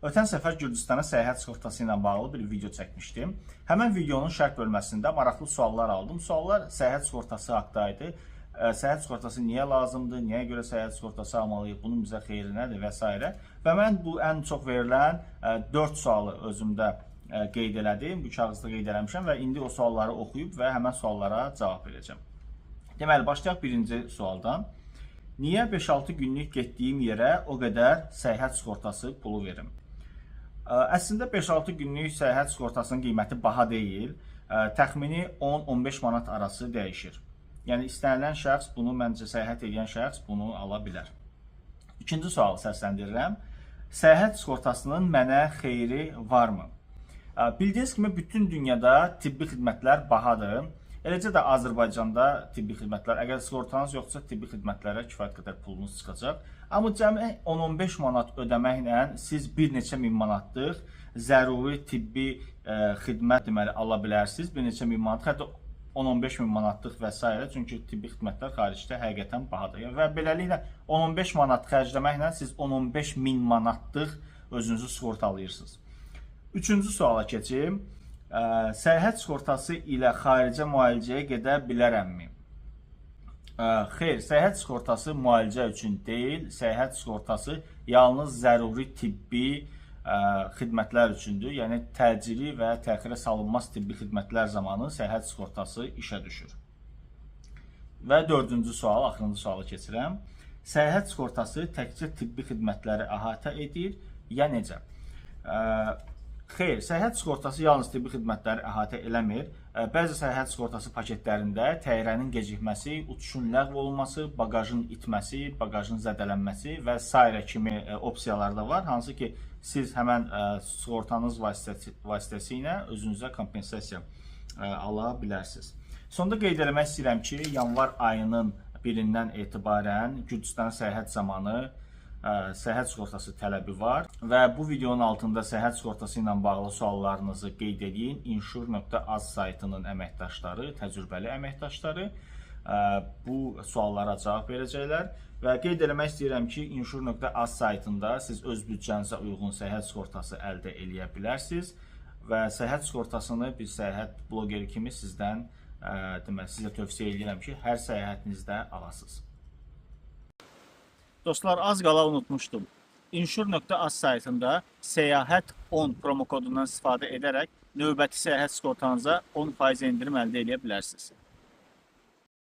Ötən səfər Gürcüstana səyahət sığortası ilə bağlı bir video çəkmişdim. Həmin videonun şərh bölməsində maraqlı suallar aldım. Suallar səyahət sığortası haqqında idi. Səyahət sığortası niyə lazımdır, niyə görə səyahət sığortası almalıyıq, bunun bizə xeyri nədir və s. Və mən bu ən çox verilən 4 sualı özümdə qeyd elədim, bu kağızda qeyd eləmişəm və indi o sualları oxuyub və həmin suallara cavab verəcəm. Deməli, başlayaq birinci sualdan. Niyə 5-6 günlük getdiyim yerə o qədər səyahət sığortası pulu verim? Əslində 5-6 günlük səyahət sığortasının qiyməti baha deyil. Təxmini 10-15 manat arası dəyişir. Yəni istənilən şəxs bunu, məncə səyahət edən şəxs bunu ala bilər. İkinci sualı səsləndirirəm. Səyahət sığortasının mənə xeyri varmı? Bildiyiniz kimi bütün dünyada tibbi xidmətlər bahadır. Eləcə də Azərbaycanda tibbi xidmətlər, əgər sığortanız yoxdursa, tibbi xidmətlərə kifayət qədər pulunuz çıxacaq. Amma cəmi 10-15 manat ödəməklə siz bir neçə min manatlıq zəruri tibbi xidmət deməli ala bilərsiniz. Bir neçə min manat, hətta 10-15 min manatlıq və s. Çünki tibbi xidmətlər xaricdə həqiqətən bahadır. Və beləliklə 10-15 manat xərcləməklə siz 10-15 min manatlıq özünüzü sığortalayırsınız. Üçüncü suala keçim. Səyahət sığortası ilə xaricə müalicəyə gedə bilərəmmi? Xeyr, səyahət sığortası müalicə üçün deyil, səyahət sığortası yalnız zəruri tibbi xidmətlər üçündür. Yəni təcili və təxirə salınmaz tibbi xidmətlər zamanı səyahət sığortası işə düşür. Və dördüncü sual, axırıncı suala keçirəm. Səyahət sığortası təkcə tibbi xidmətləri əhatə edir ya necə? Xeyr, səyahət sığortası yalnız tibbi xidmətləri əhatə eləmir. Bəzi səyahət sığortası paketlərində təyyarənin gecikməsi, uçuşun ləğv olunması, baqajın itməsi, baqajın zədələnməsi və sairə kimi opsiyalar da var, hansı ki siz həmən sığortanız vasitəsilə özünüzə kompensasiya ala bilərsiniz. Sonda qeyd eləmək istəyirəm ki, yanvar ayının 1-dən etibarən Gürcüstana səyahət zamanı səyahət sığortası tələbi var və bu videonun altında səyahət sığortası ilə bağlı suallarınızı qeyd eləyin. Insure.az saytının əməkdaşları, təcrübəli əməkdaşları bu suallara cavab verəcəklər və qeyd eləmək istəyirəm ki, Insure.az saytında siz öz büdcənizə uyğun səyahət sığortası əldə eləyə bilərsiniz və səyahət sığortasını bir səyahət bloqeri kimi sizdən deməli sizə tövsiyə edirəm ki, hər səyahətinizdə alasınız. Dostlar, az qala unutmuşdum. Insure.az saytında səyahət 10 promo kodundan istifadə edərək növbəti səyahət sığortanıza 10% endirim əldə edə bilərsiniz.